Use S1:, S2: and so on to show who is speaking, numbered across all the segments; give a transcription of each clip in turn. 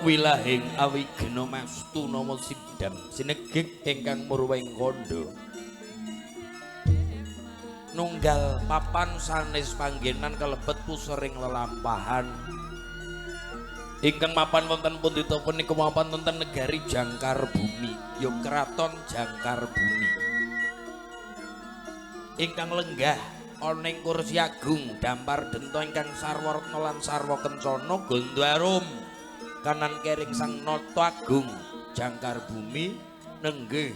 S1: Wilahing awigena mastu nama sidam sinegik ingkang murwing kandha nunggal papan sanes panggenan kalebet pusering lelampahan ingkang mapan wonten pundita punika mapan wonten negari Jangkar Bumi ya kraton Jangkar Bumi ingkang lenggah ana ing kursi agung dampar denta ingkang sarwa retna lan sarwa kencana gondarum kanan kering sang nata agung Jangkar Bumi nenggih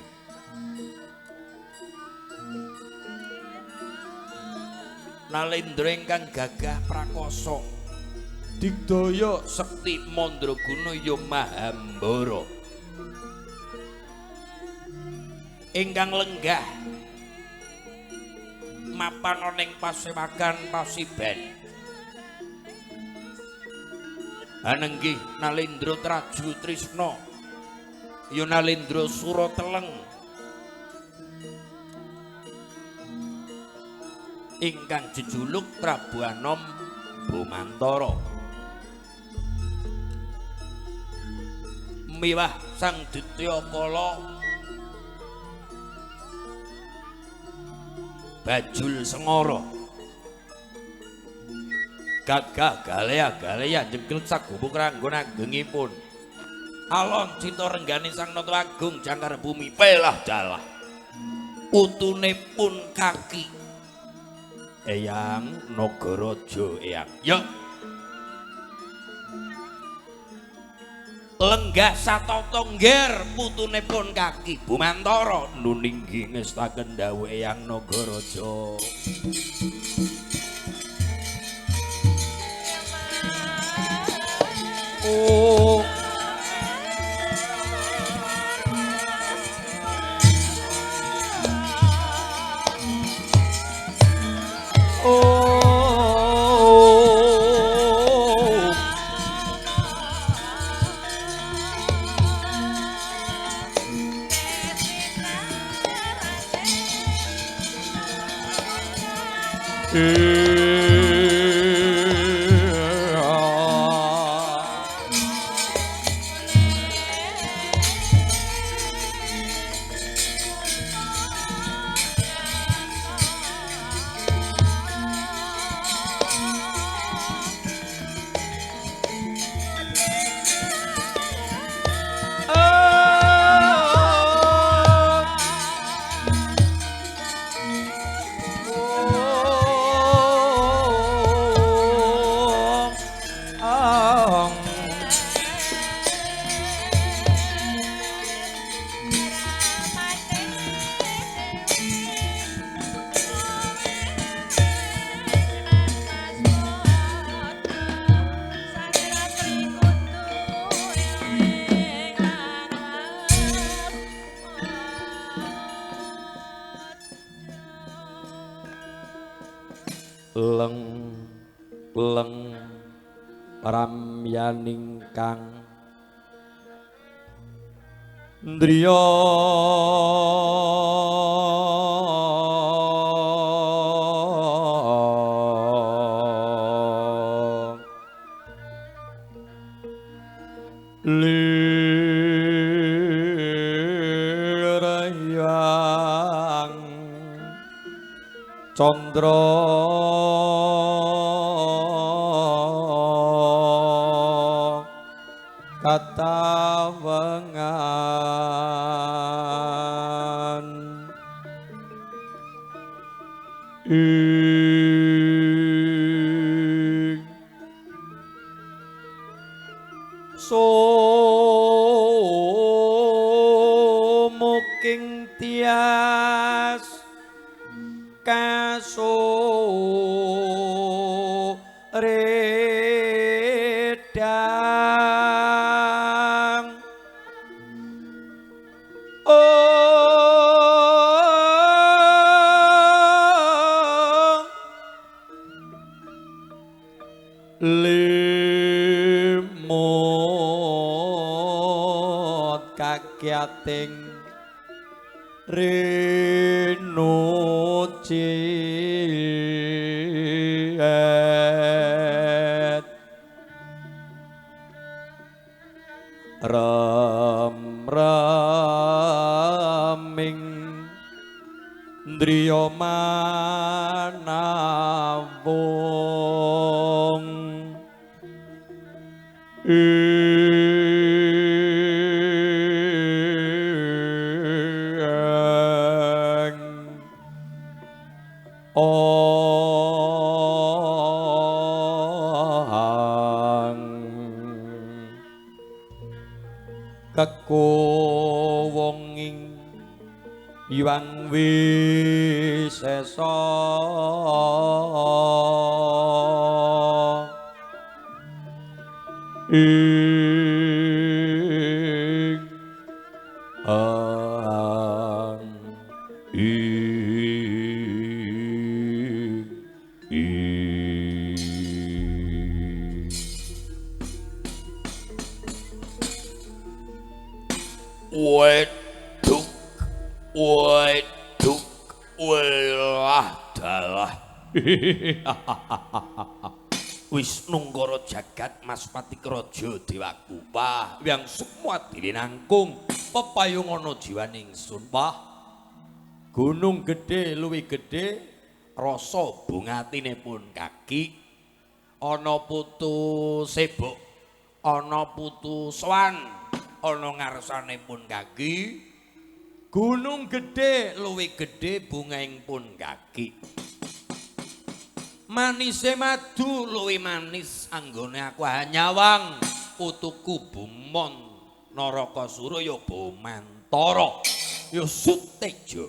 S1: nalendra ingkang gagah prakosa digdaya sekti mandraguna ya mahambara ingkang lenggah mapan ana ing pasewakan pasiben anenggih nalendra Traju Trisna ya nalendra Surateleng ingkang jejuluk Prabu Anom Bumantara miwah Sang Ditya Kala Bajul Sengara gagah galea-galea jengkel sagubuk ranggon agengipun alon cinta renggani sang nata agung Jangkar Bumi pelah dalah putune pun kaki Eyang Nagaraja eyang ya lenggah satata ngger putune pun kaki Bumantara nuninggi ngestaken dawuh Eyang Nagaraja. Oh oh leng leng ramyaning kang ndriya lirayang candra katawengan ing sumuking tias kasunyatan.
S2: Kakyating rinucit ram raming ndriya manawung ing ong kekuwunging Hyang Wisesa ing ang ing ing.
S1: Weduk weduk welah dalah. Wisnungkara jagat Maspati Kraja Dewaku. Wah, yang semua dilinangkung pepayung ana jiwane ingsun.
S2: Wah, gunung gedhe luwih gedhe
S1: rasa bungatine pun kaki. Ana putu sebuk, ana putu sowan, ana ngarsane pun kaki. Gunung gedhe luwih gedhe bungaing pun kaki. Manise madu luwih manis anggone aku nyawang putuku Bumon Narakasura ya Bomantara ya Suteja.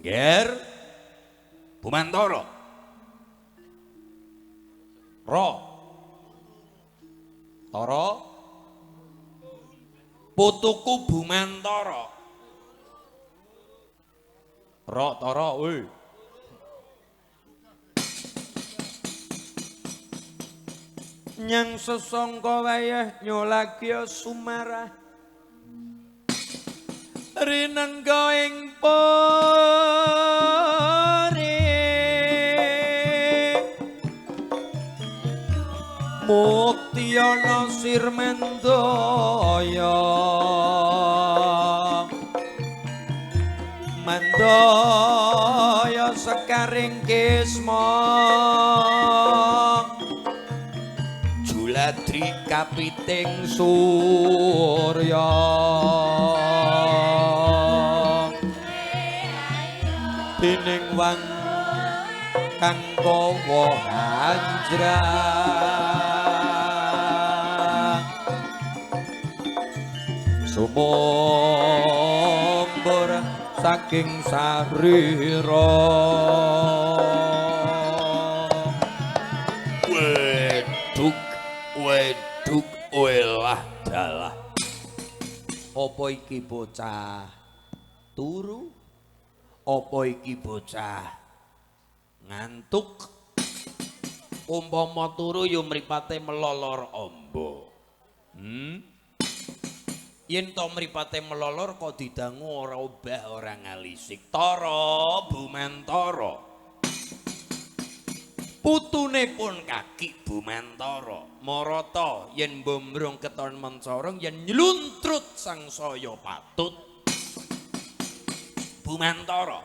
S1: Ngger Bomantara.
S2: Ro Tara
S1: putuku Bumantara.
S2: Ro Tara woi. Nyang sesangka wayah nyolagya sumarah rinengga ing pori mukti ana sir mandaya mandaya sekaring kisma
S1: Juladri
S2: kapiting surya dening wang kang kawa anjrang sumambur saking sarira.
S1: Weduk weduk welah dalah.
S2: Apa iki bocah turu?
S1: Apa iki bocah ngantuk? Umpama turu ya mripate melolor amba. Yen to mripate melolor kok didangu ora obah ora ngalisik. Tara Bumantara. Putune pun kaki Bumantara. Marata yen bombrong keton mencorong yen nyeluntrut sangsaya patut. Bumantara.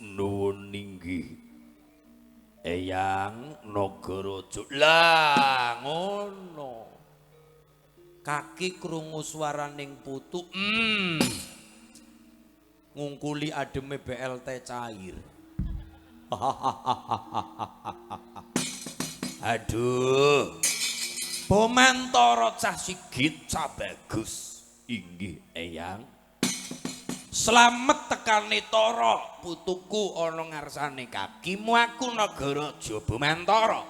S1: Nuwun inggih Eyang Nagaraja. Lah ngono.
S2: Kaki krungu swaraning putu, ngungkuli ademe BLT cair.
S1: Aduh. Bomantara cah sigit cah bagus. Inggih Eyang. Slamet tekane Tara putuku ana ngarsane kakimu aku Nagaraja Bomantara.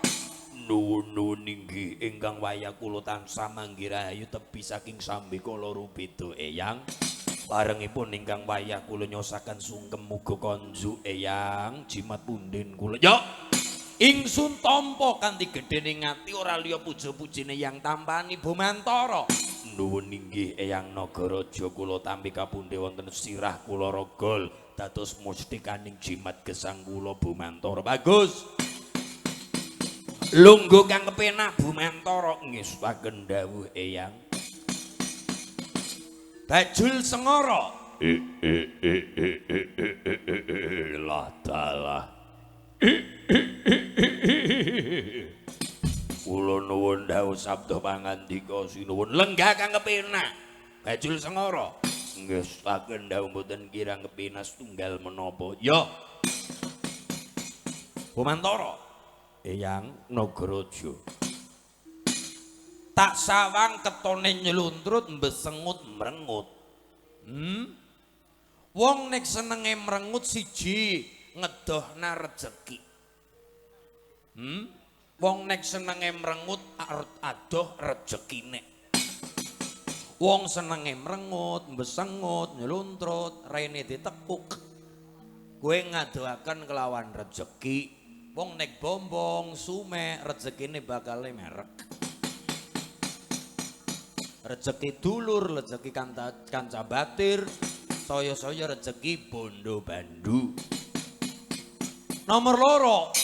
S1: Nuwun-nuwun inggih ingkang wayah kula tansah manggih rahayu tebi saking sambikala rubeda Eyang. Barengipun ingkang wayah kula nyosaken sungkem muga konjuk Eyang jimat punden kula. Yo. Ingsun tampa kanthi gedhene ngati ora liya puja-pujine yang tampani Bumantara. Nuwun inggih Eyang Nagaraja kula tampi kapundhe wonten sirah kula rogol dados mustikaning jimat gesang kula Bumantara. Bagus. Lungguh kang kepenak Bumantara ngestuaken dawuh Eyang. Bajul Sengara. Lah dalah. Kula nuwun dawuh sabda pangandika sinuwun lenggah kang kepenak. Bajul Sengara ngestuaken dawuh mboten kirang kepenak setunggal menapa. Ya. Bumantara Eyang Nagaraja. Tak sawang ketone nyeluntrut mbesengut mrengut. Wong nek senenge mrengut siji ngedohna rejeki. Wong nek senenge mrengut adoh rejekine. Wong senenge mrengut, mbesengut, nyeluntrut, rene ditekuk. Kowe ngadohaken kelawan rejeki. Wong nek bombong, sumek, rezekine bakale merek. Rezeki dulur, rezeki kanca batir, saya-saya rezeki bondo bandu. Nomor loro,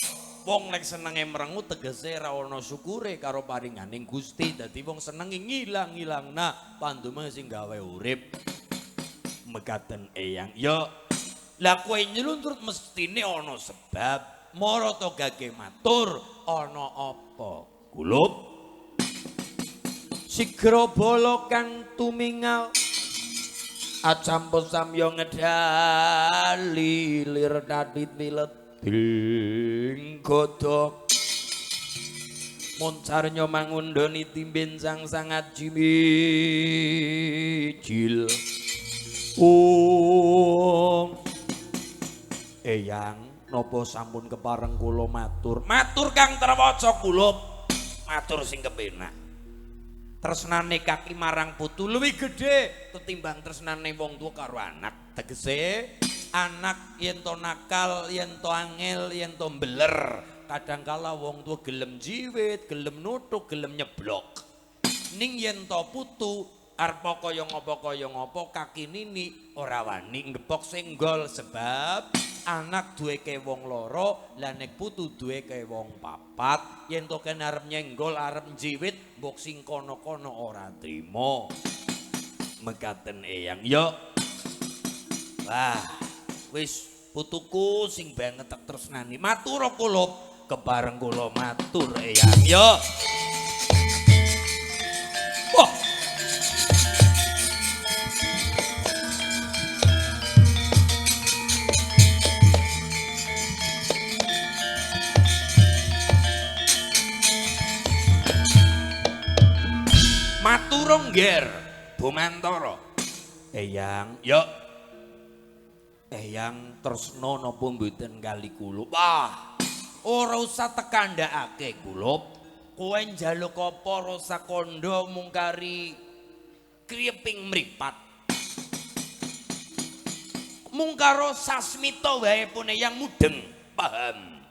S1: wong nek senenge merengut tegese ra ana syukure karo paringaning Gusti. Dadi wong senenge ngilang-ngilangna pandume sing gawe urip. Mekaten Eyang. Ya, lah kowe nyeluntrut mestine ana sebab. Marata gage matur ana apa? Kulup. Sigra bala kang tumingal acampa samya ngedali lir dadit wileding godhog moncarnya mangundoni timben sang sangat jimijil. Om Eyang napa sampun kepareng kula matur? Matur kang terwaca kulup, matur sing kepenak. Tresnane kaki marang putu luwih gedhe ketimbang tresnane wong tuwa karo anak. Tegese anak yen to nakal, yen to angel, yen to mbeler, kadang kala wong tuwa gelem jiwit, gelem nuthuk, gelem nyeblok. Ning yen to putu arep kaya ngapa kaki nini ora wani ngepok senggol sebab anak duweke wong loro, lah nek putu duweke wong papat. Yen to kene arep nyenggol, arep njiwit, mbok sing kono-kono ora trimo. Mekaten Eyang. Yo. Wah, wis putuku sing banget tak tresnani. Matur kula kebareng kula matur Eyang. Yo. Wah. Maturung ngger Bumantara. Eyang, yo. Eyang tresna napa mboten kali kula? Wah, ora usah tekandhakake kula. Kowe njaluk apa ora usah kandha mungkari kriyeping mripat. Mung karo sasmita wae pun Eyang mudeng, paham.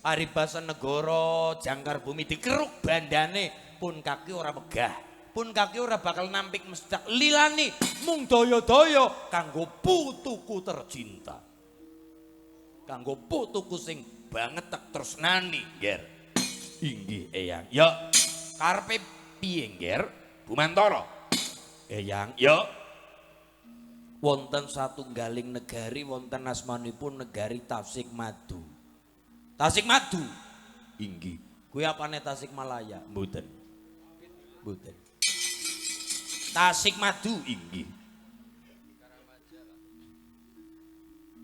S1: Paribasa negara jangkar bumi dikeruk bandane pun kaki ora megah, pun kaki ora bakal nampik mesdak lilani mung daya-daya kanggo putuku tercinta, kanggo putuku sing banget tak tresnani ngger. Inggih Eyang. Ya karepe piye ngger Bumantara? Eyang, ya wonten satunggaling negari wonten asmanipun negari Tasik Madu. Tasik Madu. Inggih. Kuwi apane Tasikmalaya? Mboten. Mboten. Tasik Madu inggih.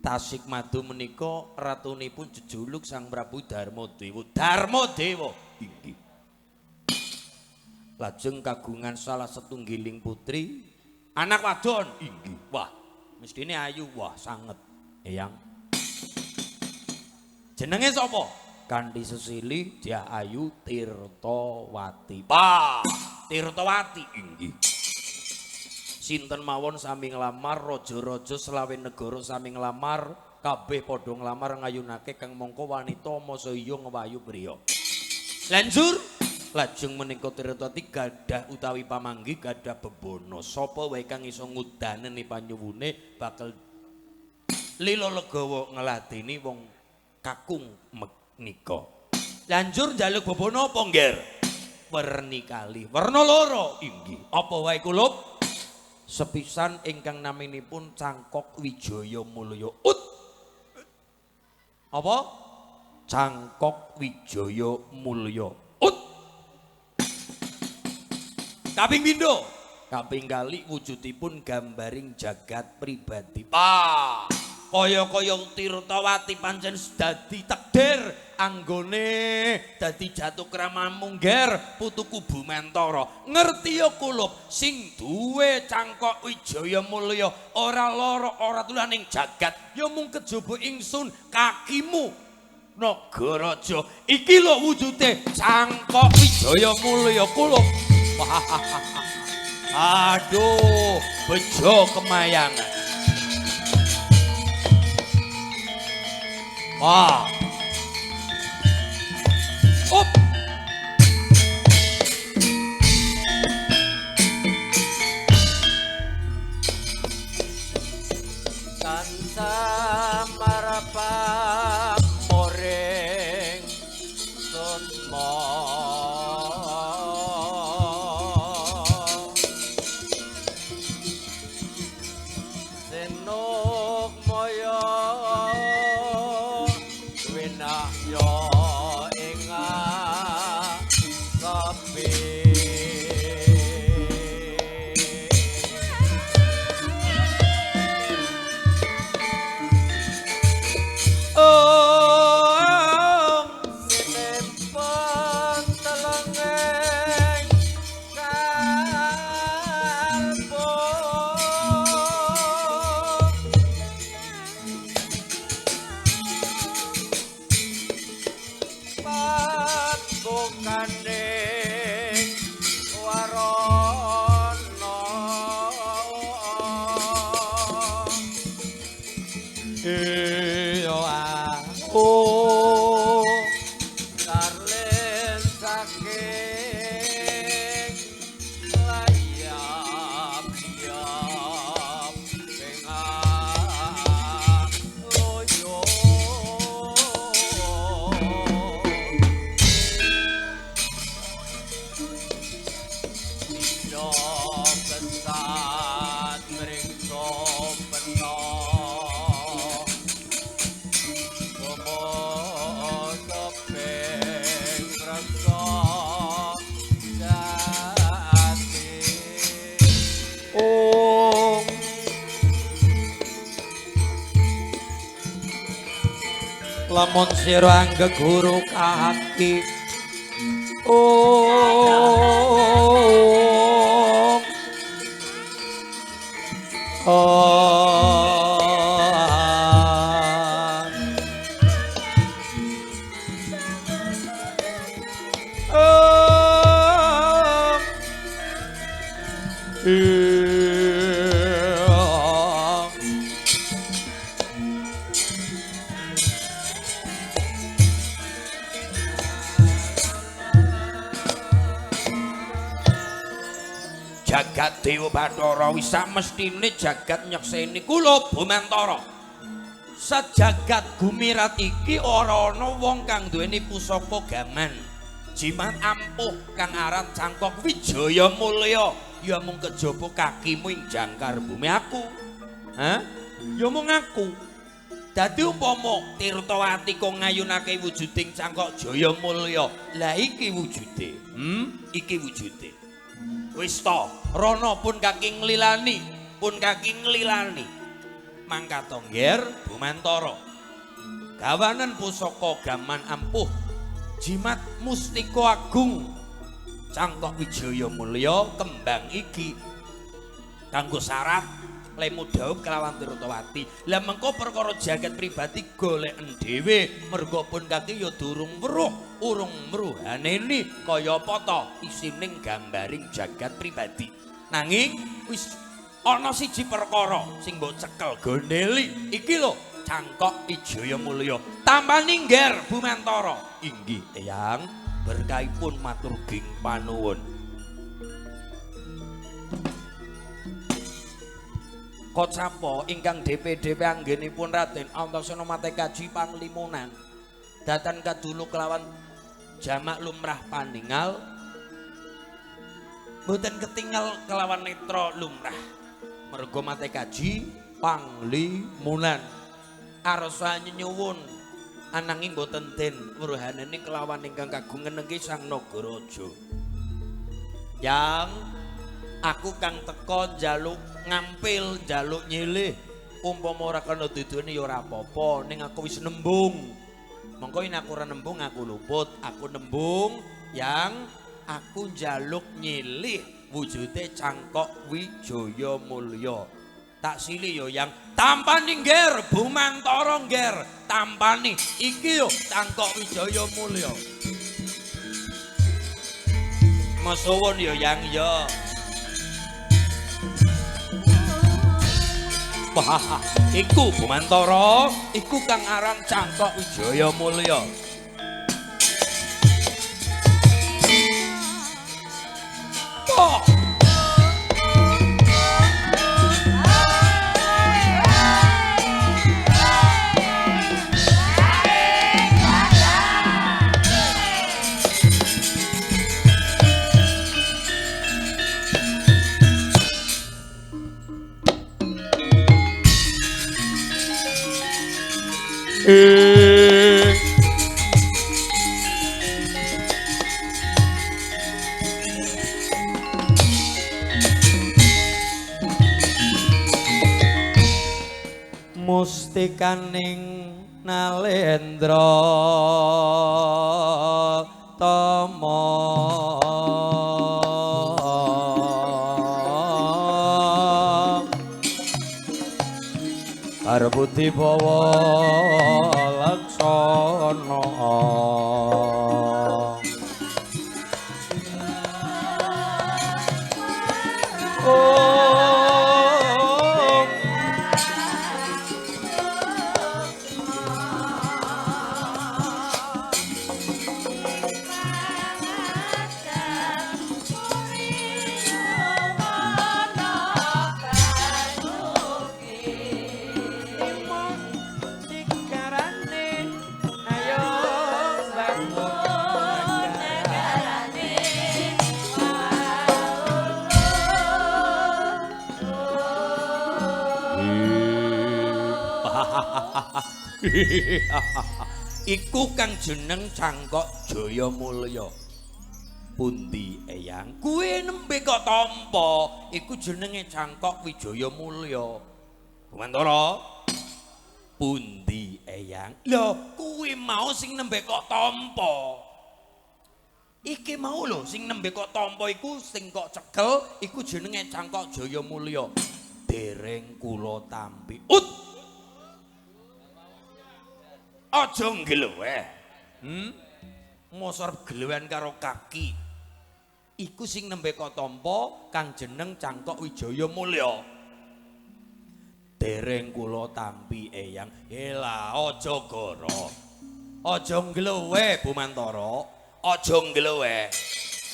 S1: Tasik Madu menika ratunipun jejuluk Sang Prabu Darmadewa. Darmadewa inggih. Lajeng kagungan salah setunggiling putri anak wadon inggih. Wah, mestine ayu, wah sanget. Eyang. Jenenge sapa? Kanthi sesili Dyah Ayu Tirtawati. Pak, Tirtawati inggih. Sinten mawon sami nglamar, raja-raja selawe negara sami nglamar,
S2: Kabeh padha nglamar ngayunake kang mongko wanita masa iya ngewayu priya.
S1: Lanjur lajeng menika Tirtawati gadah utawi pamanggi gadah bebono. Sapa wae kang iso ngudaneni panyuwune bakal lila legawa ngladeni wong kakung menika. Lanjur njaluk bebono apa ngger? Werni kali, werna loro inggih. Apa wae kulup? Sepisan ingkang naminipun Cangkok Wijaya Mulya. Ut. Apa? Cangkok Wijaya Mulya. Ut. Kaping pindho, kaping kali wujudipun gambaring jagat pribadi. Pa, kaya-kaya Tirtawati pancen dadi takdir anggone dadi jatuh kramamu ngger putuku Bumantara. Ngerti ya kulup sing duwe Cangkok Wijaya Mulya ora lara ora tulan ing jagat ya mung kejaba ingsun kakimu Nagaraja. Iki lho wujude Cangkok Wijaya Mulya kulup. Aduh, bejo kemayangan. Wah. Up.
S2: Tansah marapam moring sutma senok moyo winahya ing asapi. Sinempon telengeng kalpo patbukaning warana.
S1: Iya aku
S2: Karlen saking layap yap pengaloyo. Dina kesat mringso pena tepeng rasa jati.
S1: Ong lamun sira anggeg guru kaki ong ong Jagat Dewa Bathara wis samestine jagat nyekseni kula Bumantara. Sejagat gumirat iki ora ana wong kang duweni pusaka gaman. Jimat ampuh kang aran Cangkok Wijaya Mulya ya mung kejaba kakimu ing jangkar bumi aku. Hah? Ya mung aku. Dadi umpama Tirtawati kok ngayunake wujuding Cangkok Jaya Mulya, lah iki wujude. Iki wujude. Wis to, rono pun kaki nglilani, pun kaki nglilani. Mangkat ngger Bumantara. Gawanen pusaka gaman ampuh, jimat mustika agung, Cangkok Wijaya Mulya kembang iki kanggo syarat lemu dhaup kelawan Tirtawati. Lah mengko perkara jagat pribadi goleken dhewe, mergo pun kaki ya durung weruh, urung mruhaneni kaya apa to isining gambaring jagat pribadi. Nanging wis ana siji perkara sing mbok cekel gondeli. Iki lho Cangkok Wijaya Mulya. Tampani ngger Bumantara. Inggih Eyang, berkahipun matur ging panuwun. Kocapa ingkang DPDP anggenipun Raden Antasena Matekaji panglimunan datan kadulu kelawan jamak lumrah paningal boten ketinggal kelawan netra lumrah merga Matekaji panglimunan arsa nyuwun ananging boten den weruhanene kelawan ingkang kagungan nengki Sang Nagaraja. Yang aku kang teka njaluk ngampil, njaluk nyilih, umpama ora kena didune ya ora apa-apa, ning aku wis nembung. Mongko yen aku ora nembung aku luput, aku nembung yang aku njaluk nyilih wujude Cangkok Wijaya Mulya. Tak silih yo yang tampani ngger Bumantara ngger, tampani iki yo Cangkok Wijaya Mulya. Masuwun yo yang yo. Wah, iku Bumantara, iku kang aran Cangkok Wijaya Mulya. Oh.
S2: Mustikaning Nalendra Tama Arbudi bawa laksana
S1: Iku kang jeneng Cangkok Jaya Mulya. Pundi Eyang? Kuwi nembe kok tampa. Iku jenenge Cangkok Wijaya Mulya. Bumantara. Pundi Eyang? Lho, kuwi mau sing nembe kok tampa. Iki mau lho sing nembe kok tampa iku sing kok cekel iku jenenge Cangkok Jaya Mulya. Dereng kula tampi. Ut. Aja ngleweh. Mosor glewen karo kaki. Iku sing nembe kok tampa kang jeneng Cangkok Wijaya Mulya. Dereng kula tampi Eyang. Elah aja goro. Aja ngleweh Bumantara. Aja ngleweh.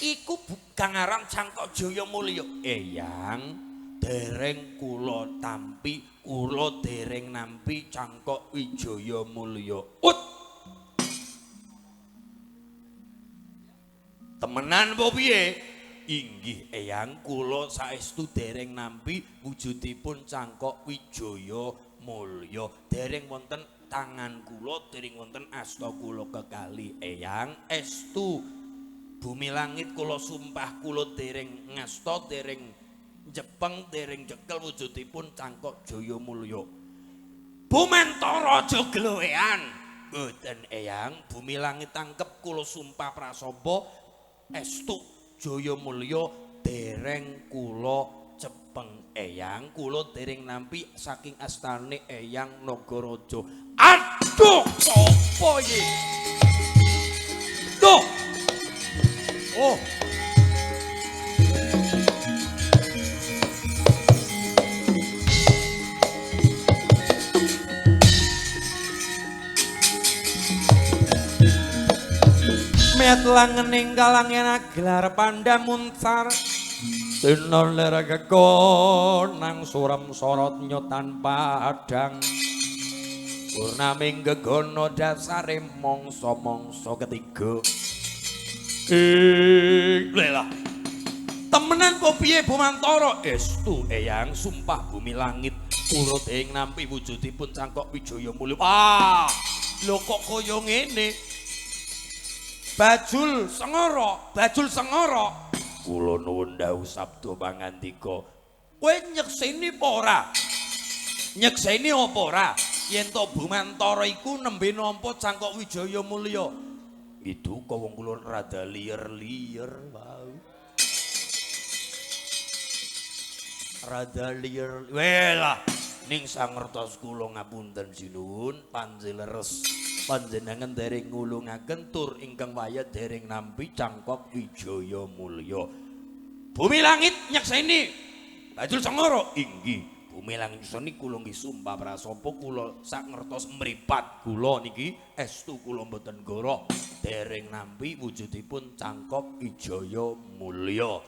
S1: Iku kang aran Cangkok Jaya Mulya. Eyang, dereng kula tampi, kula dereng nampi Cangkok Wijaya Mulya. Ut. Temenan apa piye? Inggih Eyang, kula saestu dereng nampi wujudipun Cangkok Wijaya Mulya. Dereng wonten tangan kula, dereng wonten asta kula kekali Eyang. Estu bumi langit kula sumpah kula dereng ngasta, dereng jepeng, dereng jekel wujudipun Cangkok Jaya Mulya. Bumantara aja glewean. Mboten Eyang, bumi langit tangkep kula sumpah prasaba estu Jaya Mulya dereng kula cepeng Eyang, kula dereng nampi saking astane Eyang Nagaraja. Aduh, sapa iki? Duh. Oh. Sinet langening kalangen aglar pandamuncar Tinor ler nang suram sorot nyotan padang Purnaming gegono dasare mangsa-mangsa ketiga. Ing temenan po piye Bumantara? Estu eyang sumpah bumi langit kula ing nampi wujudipun Cangkok Wijaya Mulya. Ah, lho kok kaya ngene? Bajul Sengara, Bajul Sengara. Kula nuwun dawuh sabda pangandika. Kowe nyekseni apa ora? Nyekseni apa ora? Yen to Bumantara iku nembe nampa Cangkok Wijaya Mulya. Itu kok wong kula rada liyer-liyer wau. Rada liyer. Welah, ning sangertos kula ngapunten sinuwun panjileres panjenengan dereng ngulungaken tur ingkang wayah dereng nampi Cangkok Wijaya Mulya. Bumi langit nyekseni Bajul Sengara inggih. Bumi langit nyekseni kula nggih sumpah prasapa kula sangertos mripat kula niki estu kula mboten goro dereng nampi wujudipun Cangkok Wijaya Mulya.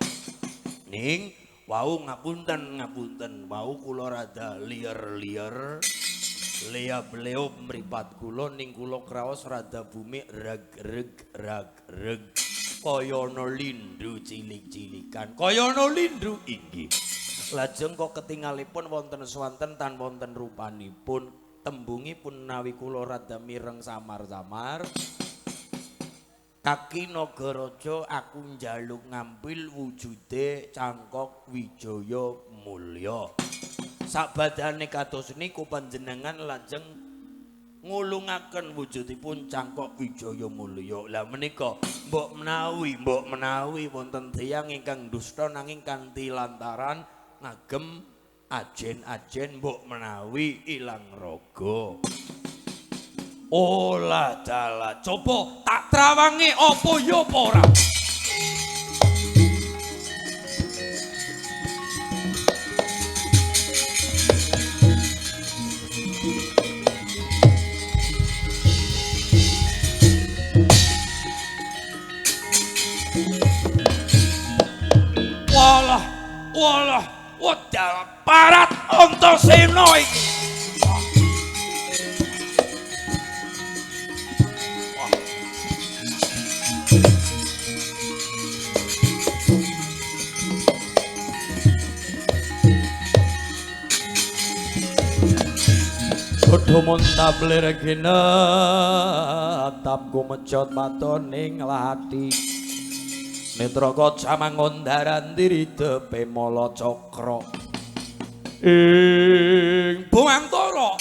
S1: Ning wau ngapunten ngapunten wau kula rada liyer-liyer leyap-leyop mripat kula ning kula kraos rada bumi reg-reg rag-reg kaya ana lindu cilik-cilikan kaya ana lindu inggih. Lajeng kok ketingalipun wonten swanten tan wonten rupanipun tembungipun nawi kula rada mireng samar-samar kaki Nagaraja aku njaluk ngampil wujude Cangkok Wijaya Mulya. Sabadane kados niku panjenengan lajeng ngulungaken wujudipun Cangkok Wijaya Mulya. Lah menika mbok menawi wonten tiyang ingkang dusta nanging kanthi lantaran ngagem ajen-ajen mbok menawi ilang raga. Olah dalah, coba tak trawange apa ya apa ora? Walah, walah, wadah parat Antasena iki. Bodho muntablir ginetap gumejot matoning lati netra kaca mangundaran diri depe mala cakra ing Bumantara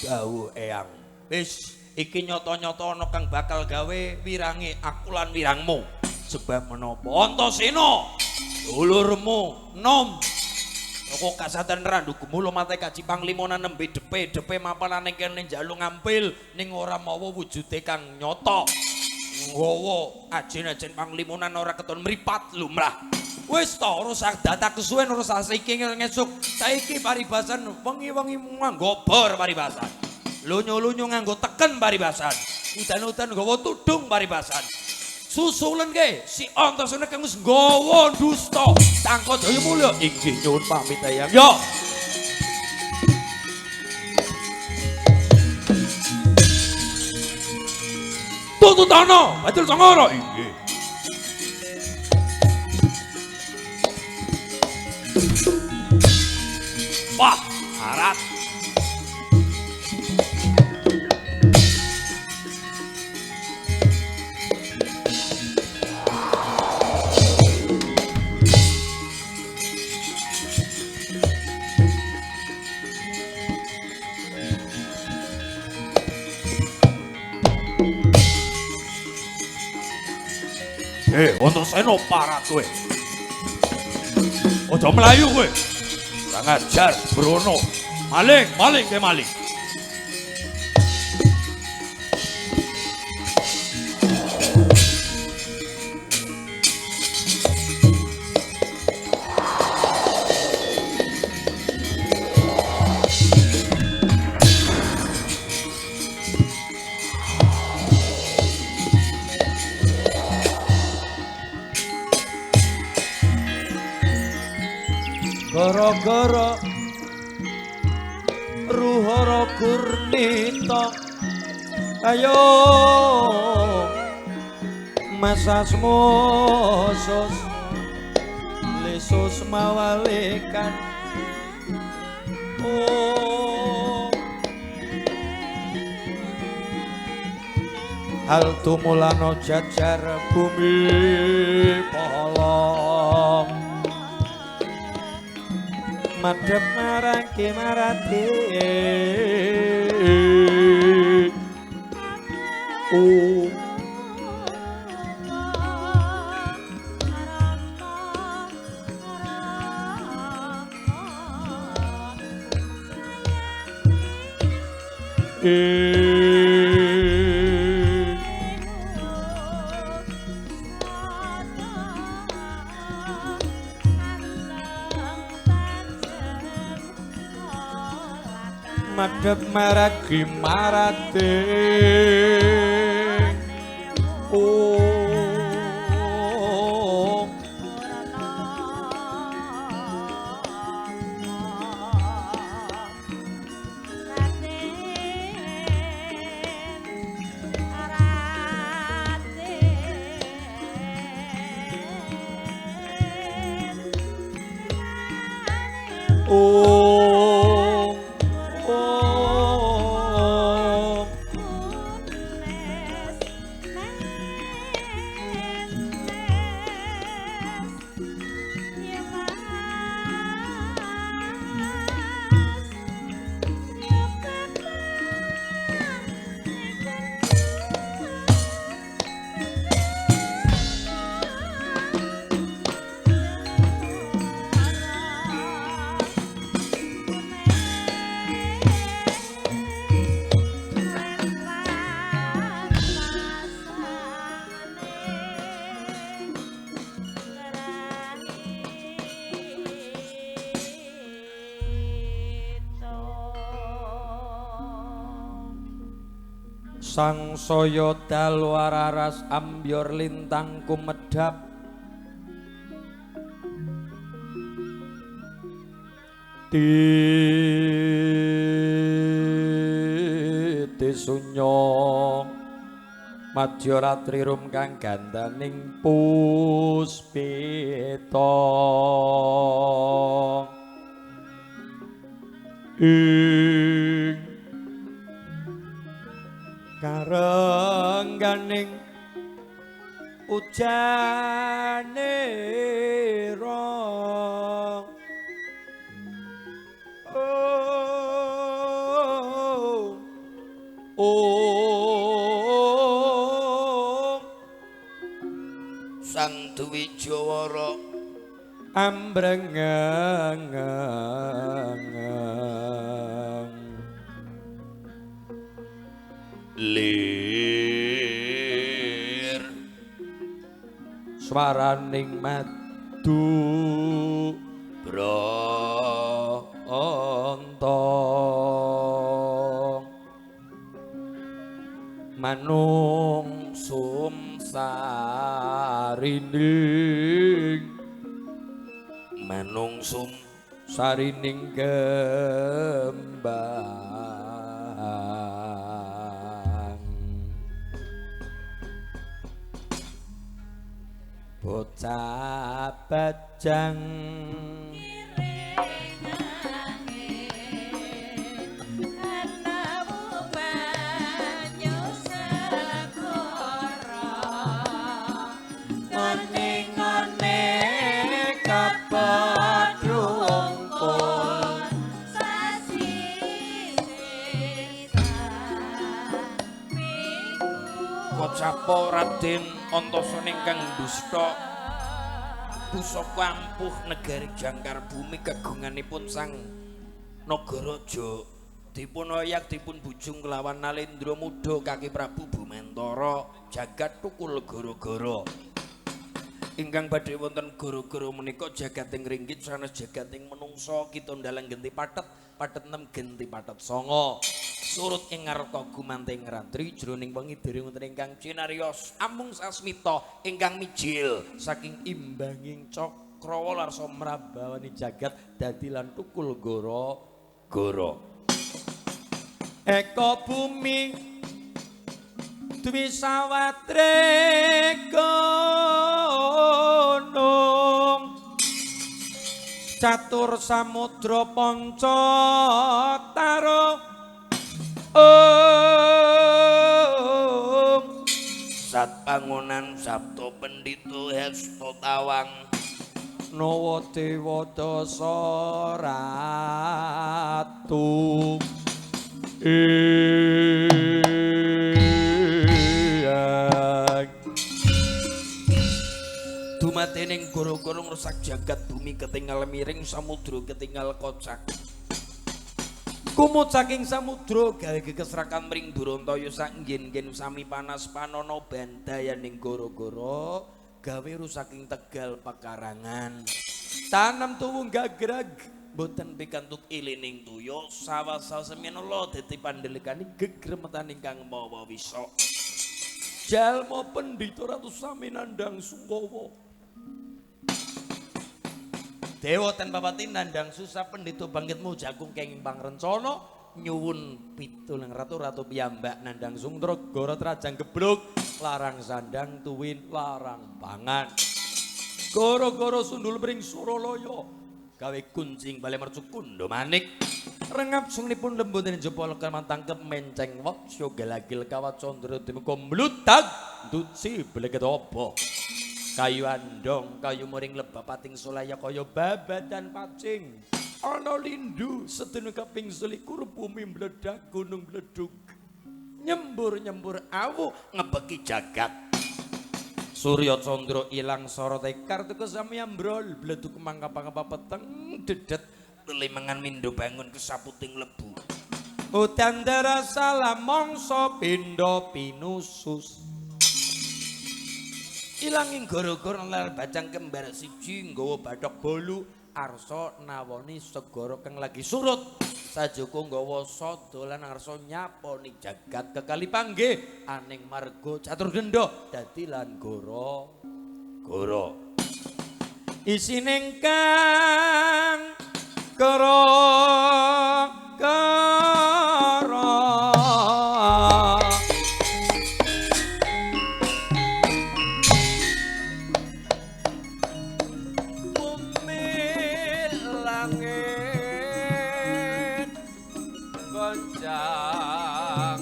S1: dawuh eyang wis iki nyata-nyata ana kang bakal gawe wirange aku lan wirangmu sebab menapa Antasena dulurmu nom kok kasaten randu gumulo mate kaji panglimonan nembe depe-depe mapanane kene njaluk ngampil ning ora mawa wujude kang nyata nggawa ajen-ajen panglimonan ora keton mripat lumrah wis ta ora usah datak kesuwen ora usah saiki ngesuk saiki paribasan wengi-wengi nganggo bor paribasan lunyu-lunyu nganggo teken paribasan udan-udan nggawa tudung paribasan susulen ke si Antasena kang wis nggawa dusta Cangkok Jaya Mulya inggih nyuwun pamit eyang yo tuntutana Bajul Sengara inggih wah arat Antasena parat kowe. Aja mlayu kowe. Ora ngajar Brono. Maling, maling ke maling. Gara-gara Ruhara Gurnita ayo masasmusus lesus mawalikan oh hal tumulano jajar bumi polong madhep marang Ki Marati Madhep maragi marate Sangsaya dalu araras ambyor lintang kumedhap titi sunya madyaratri rum kang gandaning puspita ing karengganing ujane ra oh oh
S2: Sang Dwijawara
S1: ambrengeng
S2: lir
S1: swaraning madu bronto manung sumsarining
S2: manung sum
S1: sarining kembang bocah bajang
S2: Kocapo Raden Antasena ingkang dusta pusaka ampuh negari jangkar bumi kagunganipun Sang Nagaraja dipun oyak dipun bujung kelawan Nalendra Muda kaki Prabu Bumantara jagat tukul gara-gara ingkang badhe wonten gara-gara menika jagating ringgit sanes jagating menungsa kita ndalang genti pathet pathet 6 genti pathet 9 surut ing ngarta gumanting ratri jroning wengi dereng wonten ingkang cinariyos amung sasmita ingkang mijil saking imbanging cakra.
S1: Krawa larsa mrabawani jagat dadi lan tukul goro-goro.
S2: Eka bumi dwi sawatre gunung catur samudra panca taro om
S1: Sat pangonan sabto pendito hesto tawang
S2: nawa dewa dasa ratu
S1: Dumadening goro-goro ngrusak jagat bumi ketinggal miring samudra ketinggal kocak. Kumut saking samudra gawe kekesrakan mring Durantaya sak nggen-nggen sami panas panono bandayaning goro-goro gawe rusaking Tegal pekarangan. Tanem tuwung gagrag boten pikantuk ilining toya sawasa semena dadi pandelikane gegremetaning kang mawa wisa.
S2: Jalma pendhita ratu sami nandhang sungkawa.
S1: Dewa tanpa pati nandhang susah pendhita bangkitmu jagung kenging pangrencana nyuwun pitulang ratu-ratu piyambak nandhang sungtra goro trajang gebluk larang sandang tuwin larang pangan.
S2: Goro-goro sundul mring Suralaya
S1: gawe kuncing bale mercu kundha manik rengap sungnipun lembut jepol keman tangkep menceng waksya gelagil kawat candra dimuka mlutag duci bleget apa kayu andong kayu muring lebapating sulaya kaya babadan pacing
S2: ana lindu sedina kaping 21 bumi mledak gunung bledug
S1: nyembur-nyembur awu ngebeki jagat. Surya candra ilang sorote kartuka sami ambrol bledug mangkapa-ngapa peteng dedet limengan mindho bangun kesaputing lebu.
S2: Udan darasa mangsa pindha pinusus
S1: ilanging gara-gara lar bacang kembar siji nggawa bathok bolu arsa nawoni segara kang lagi surut sajoko nggawa sada lan arsa nyaponi jagat kekali panggih aning marga catur denda dadi lan goro goro
S2: isining kang kara kara bumi langit goncang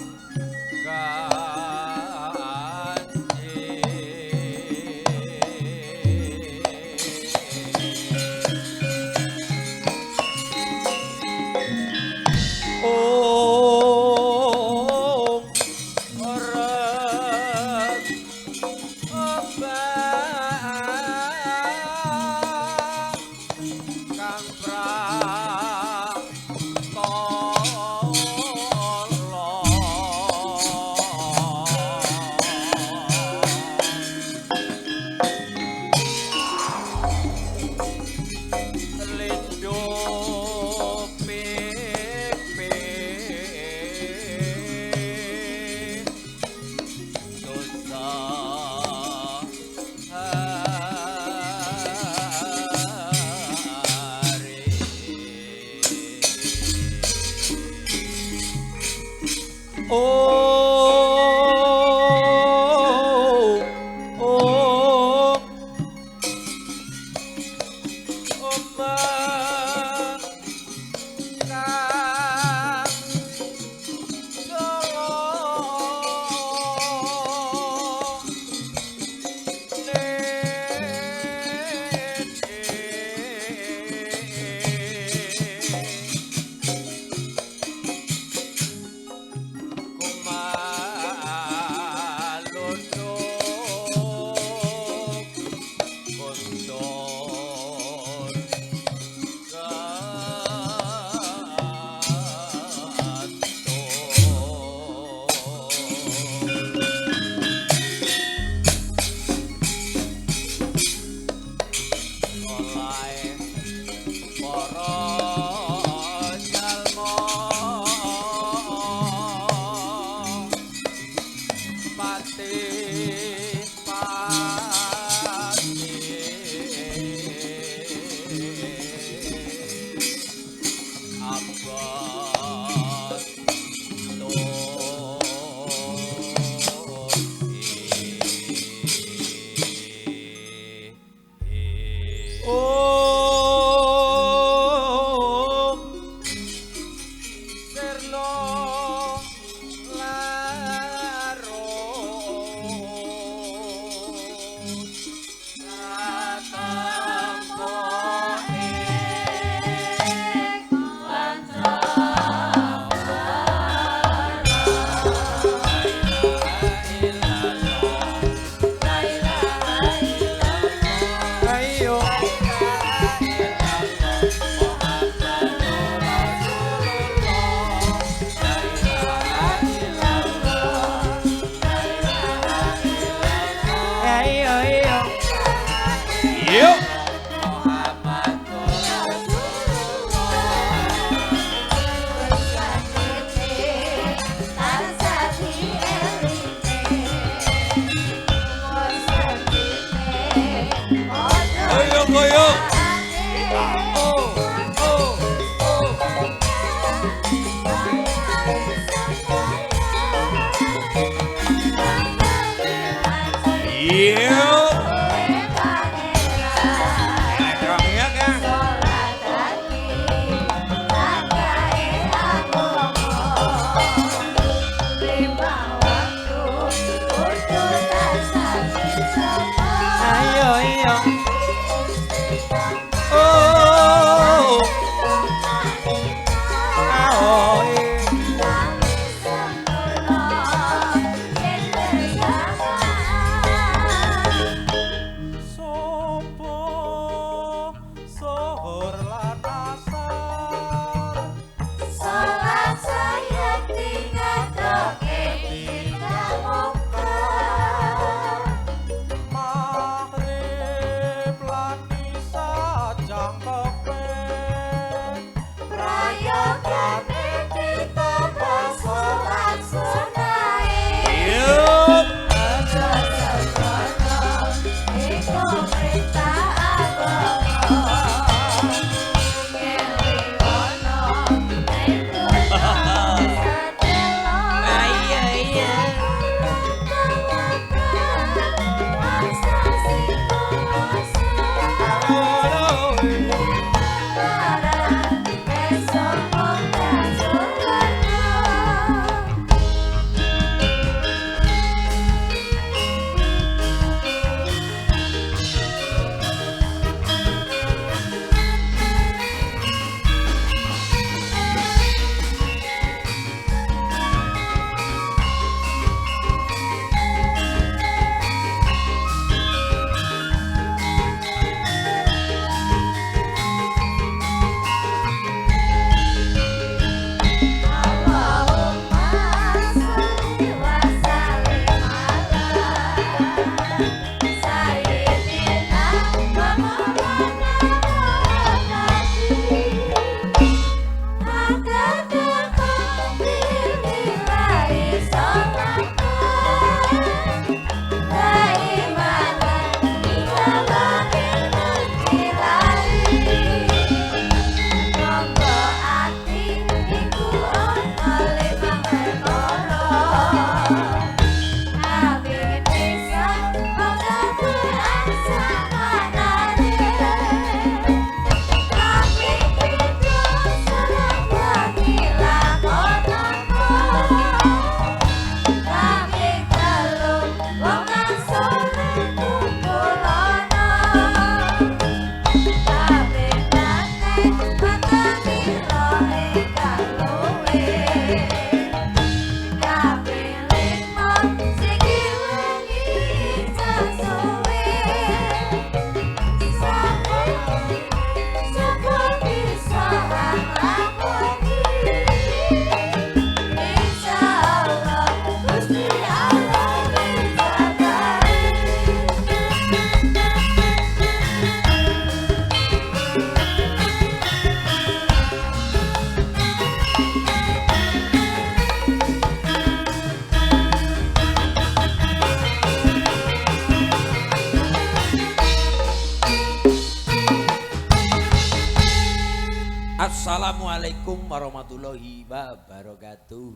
S1: Iya. Ya Kang. Ayo iya. Oh. Oh. Assalamualaikum warahmatullahi wabarakatuh.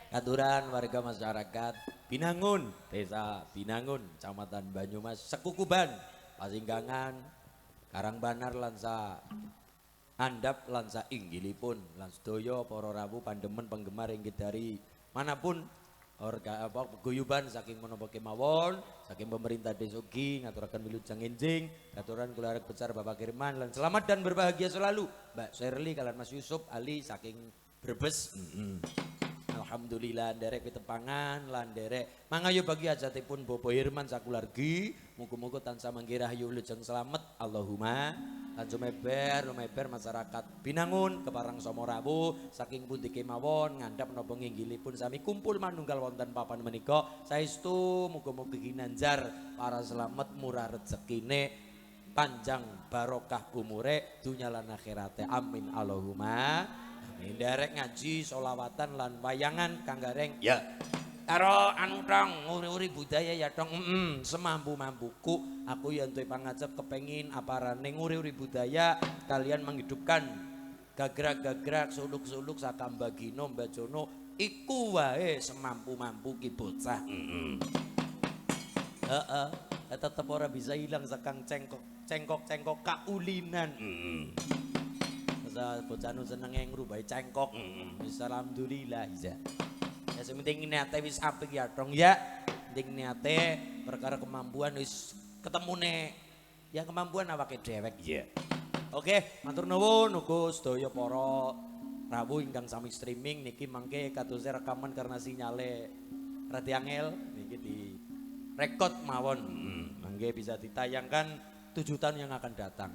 S1: Katuran warga masyarakat Binangun, Desa Binangun, Kecamatan Banyumas, Sekukuban, Pasinggangan, Karangbanar lansa andhap lansa inggilipun lan sedaya para rawuh pandemen penggemar inggih dari manapun orga apa peguyuban saking menapa kemawon saking pemerintah desa ugi ngaturaken wilujeng enjing katuran keluarga besar Bapak Kirman lan selamat dan berbahagia selalu Mbak Shirley kalian Mas Yusuf Ali saking Brebes. Alhamdulillah nderek pitepangan lan nderek mangayu bagi ajatipun Bapak Hirman sakulargi muga-muga tansah mangke rahayu wilujeng slamet Allahumma lan sumeber lumeber masyarakat Binangun keparang somo rawuh saking pundi kemawon ngandhap napa nginggilipun sami kumpul manunggal wonten papan menika saestu muga-muga ginanjar para slamet murah rezekine panjang barokah umure dunya lan akhirate amin Allahumma amin. Nderek ngaji solawatan lan wayangan Kang Gareng ya karo anu tong nguri-uri budaya ya tong semampu-mampuku aku yen duwe pangajap kepengin aparane nguri-uri budaya kalian menghidupkan gagrak-gagrak suluk-suluk sakambagino mbajono iku wae semampu-mampu ki bocah. Heeh. Tetep ora bisa hilang sekang cengkok-cengkok kaulinan. Masa bocah nu senenge ngrubahi cengkok. Wis alhamdulillah iya. Ya sing penting niate wis apik ya dong ya. Penting niate perkara kemampuan wis ketemune ya kemampuan awake dewek ya. Oke, matur nuwun uga sedaya para rawuh ingkang sami streaming niki mangke kadose rekaman karena sinyale rada angel niki di rekod mawon. Mangke bisa ditayangkan 7 tahun yang akan datang.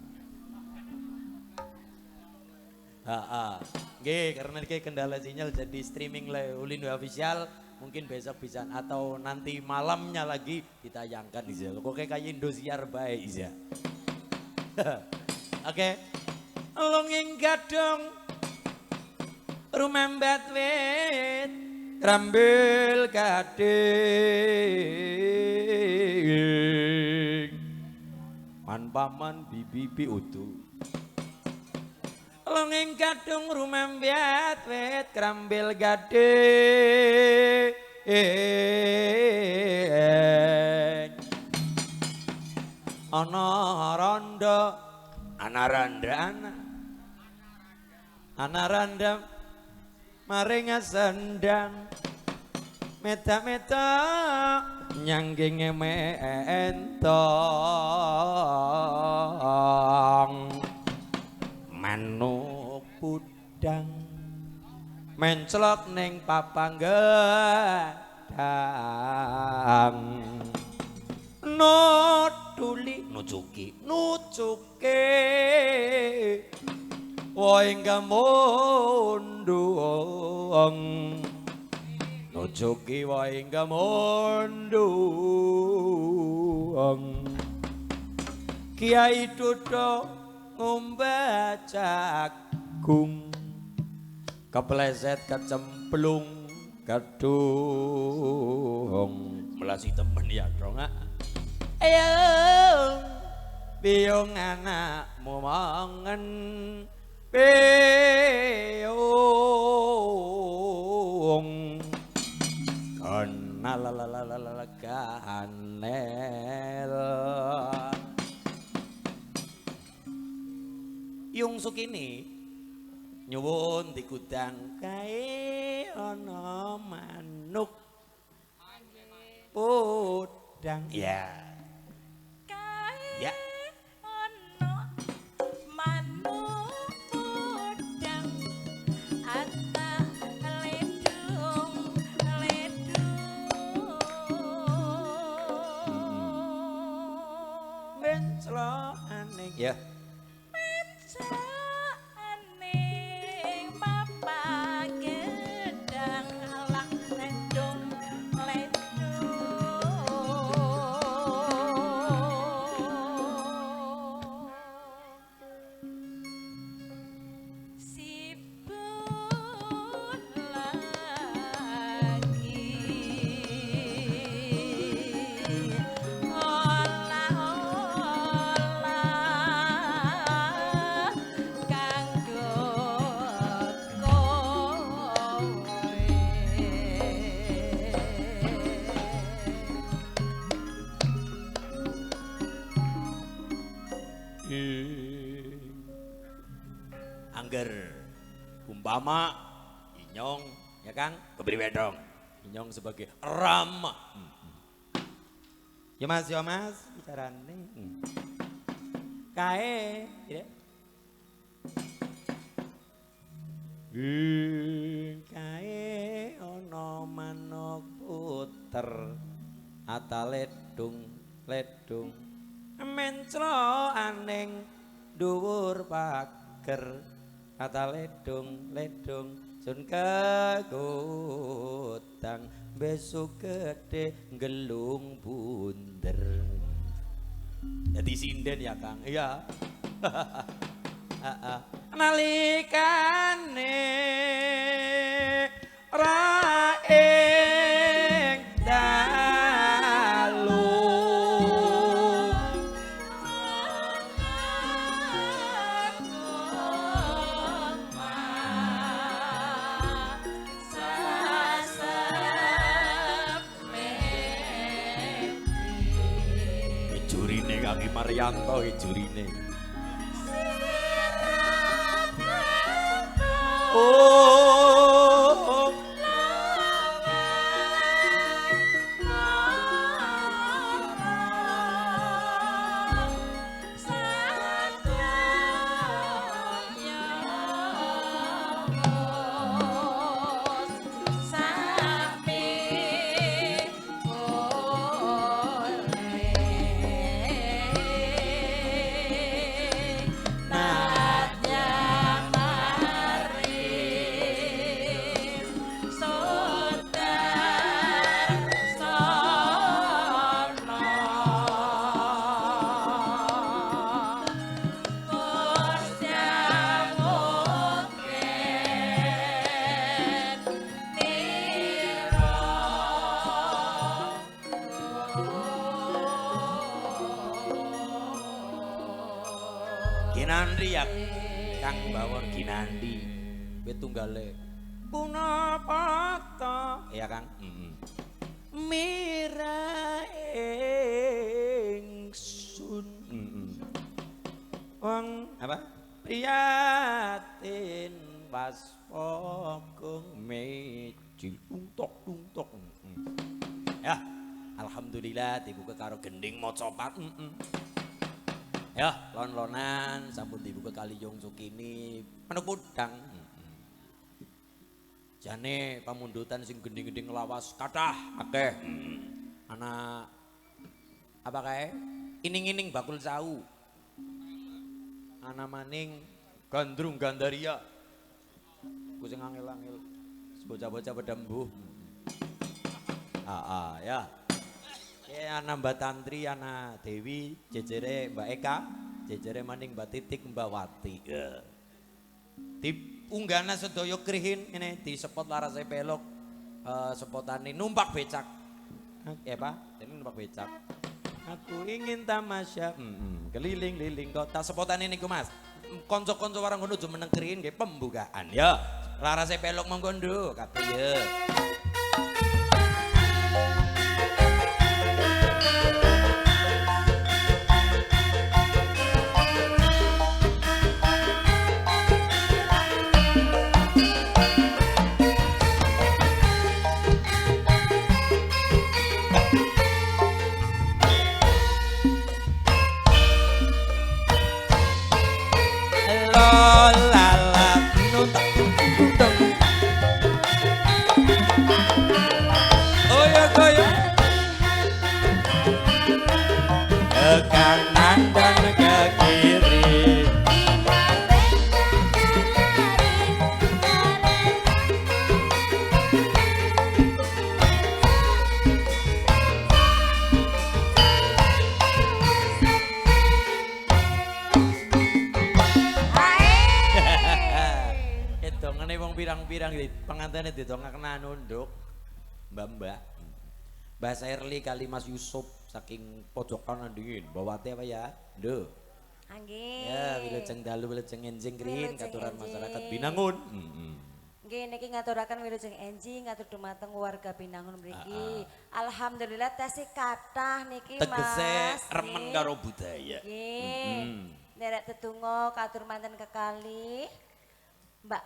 S1: Ha-ha. Nggih, karena niki kendala sinyal jadi streaming le Ulin Official mungkin besok bisa atau nanti malamnya lagi ditayangkan iya. Kok kayak Indosiar bae iya. Oke. Longing gadong rumambat wit rambel gading man paman bibi utuh. Longeng gadung rumambat wit krambil gading ana randa ana randa ana randa maring sendang meta-meta nyangginge mentong manuk pudang menclok ning papanggadang notuli nucuki nucuke woing gamundung nucuki woing gamundung Kiai Dudo ngumbah jagung kepleset kecemplung gadung melasi temen ya dong. Ayo biyung anakmu mangen biyung kenal ganel Yung Sukini nyuwun digudang kae ana manuk pudang ya.
S3: Kae
S1: ya.
S3: Ana manuk pudang ata ledung ledung
S1: menclokane ya.
S3: Aning papa gedang alak ledung ledung sibuk lagi olah olah kanggo kowe.
S1: Angger umpama inyong ya Kang
S2: Kepriwe dong?
S1: Inyong sebagai Rama. Ya Mas bicarane. Kae ya. Kae ana manuk puter ata ledung ledung menclok aning dhuwur pager ata ledung ledung sun kagotang besok gede gelung bunder. Jadi sinden ya Kang. Iya. Nalikane ra ing dalu Damar Yanto jurine. Oh. Ginandi ya Kang Bawor Ginandi kowe tunggale punapa ta ya Kang mira ingsun wong apa priyatin pas pokong mejil tungtok tungtok ya alhamdulillah dibuka karo gending macapat. Ya, lon-lonan sampun dibuka kali Yong Sukini manuk podang. Jane pamundutan sing gending-gending lawas kathah akeh. Ana apa kae? Ining-ining bakul sau. Ana maning gandrung gandaria. Ku sing angel-angel bocah-bocah padha mbuh. Ah, ya. Ya ana Mbak Tantri, ana Dewi, jejere Mbak Eka, jejere maning Mbak Titik, Mbak Wati. Ya. Diunggahna sedaya krihin ngene disepot larase pelok, sepotane numpak becak. Ya Pak, ini numpak becak. Aku ingin tamasya, keliling-liling kota. Sepotane niku Mas. Kanca-kanca warang ngono aja meneng krihin nggih pembukaan. Ya, larase pelok monggo nduk kabeh ya. Ke kanan dan ke kiri. Edongane wong pirang-pirang pengantene didongakna nunduk. Mbak-mbak. Mbak Serli kali Mas Yusuf saking pojokan dingin. Bawate apa ya? Nduk.
S3: Nggih.
S1: Ya, wilujeng dalu wilujeng enjing krin katuran masyarakat Binangun.
S3: Nggih niki ngaturaken wilujeng enjing ngatur dumateng warga Binangun mriki. Alhamdulillah tesih kathah niki Mas.
S1: Tegese remen karo budaya.
S3: Nggih. Nderek tetungga katur manten kekalih Mbak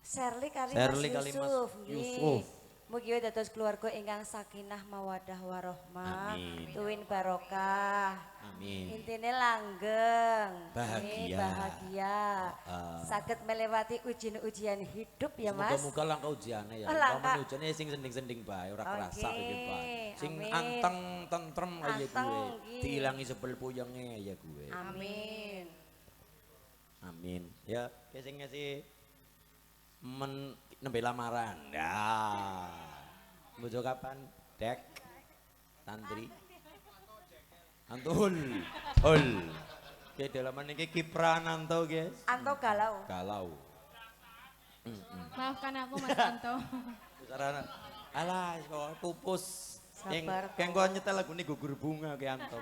S3: Serli kali Mas Yusuf. Mugi dados keluarga ingkang sakinah mawadah warohmah, tuwin barokah.
S1: Amin.
S3: Intine langgeng,
S1: bahagia.
S3: Bahagia. Saged melewati ujian-ujian hidup ya Mas.
S1: Muga-muga langka ujiane ya. Umpamane ujiane sing sending-sending bae ora kerasa iki bae. Sing anteng tentrem kaya gue. Diilangi sebel puyenge ya gue.
S3: Amin.
S1: Amin. Ya, sing ngasih men nembe lamaran. Ya. Bojo kapan? Dek. Tantri. Antul. Hul. Ki dalaman iki Kiprananto, guys.
S3: Anto galau.
S1: Galau.
S4: Maafkan aku Mas Anto.
S1: Sarana. Alah, kok pupus. Yang kok nyetel lagune gugur bunga ki Anto.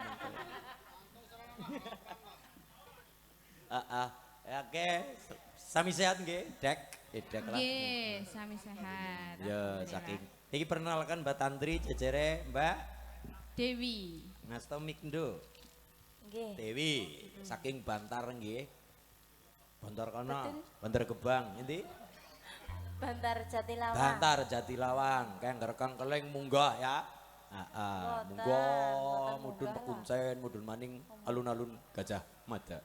S1: Heeh. Ya oke, sami sehat nggih, Dek. Dek lah.
S4: Nggih, sami sehat.
S1: Ya, saking. Iki perkenalkan Mbak Tantri jejere Mbak
S4: Dewi.
S1: Ngasto Mikndo.
S3: Nggih.
S1: Dewi saking Bantar nggih. Bantar kana, Bantar Gebang, endi?
S3: Bantar Jatilawang.
S1: Bantar Jatilawang, kang rekang keleng munggah ya. Heeh, munggah mudhun pekuncen, mudhun maning alun-alun Gajah Mada.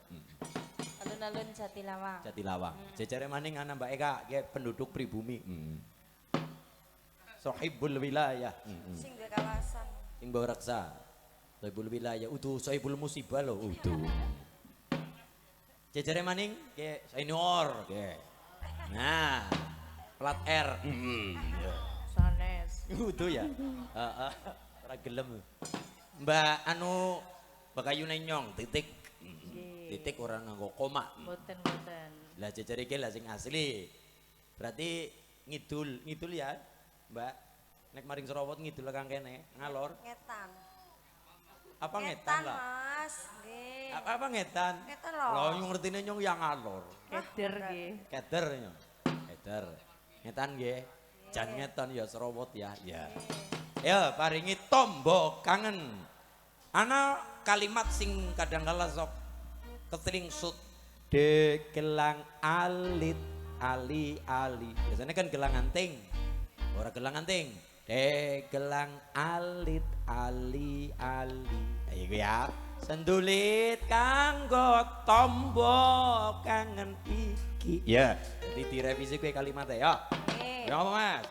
S3: Alun-alun Jatilawang.
S1: Jatilawang. Jejere maning ana Mbak Eka, ki penduduk pribumi. Sohibul wilayah.
S3: Sing duwe kawasan.
S1: Sing bawa reksa. Sohibul wilayah udu sohibul musibah lho udu. Jejere maning ke senior ke. Nah, plat R.
S5: Sanes.
S1: Udu ya. Heeh. Ora gelem. Mbak anu Mbak Kayune nyong titik. Titik ora nganggo koma.
S5: Mboten mboten.
S1: Lah jejere iki lah sing asli. Berarti ngidul, ngidul ya, Mbak. Nek maring Serowot ngidul kang kene, ngalor.
S3: Ngetan.
S1: Apa ngetan lah?
S3: Mas. Nggih.
S1: Apa apa ngetan?
S3: Ngetan lho.
S1: Lah nyong ngertine nyong yang ngalor.
S5: Keder nggih.
S1: Keder nyong. Keder. Ngetan nggih. Jan ngetan ya Serowot ya. Ya. Ya paringi tombo kangen. Ana kalimat sing kadang kala sok ketelingsut de gelang alit ali ali. Biasanya kan gelang anting. Ora gelang anting. De gelang alit ali ali. Ayo ya. Sendulit kanggo tombo kangen iki. Ya, jadi direvisi kuwi kalimatnya ya.
S3: Nggih.
S1: Ya apa Mas?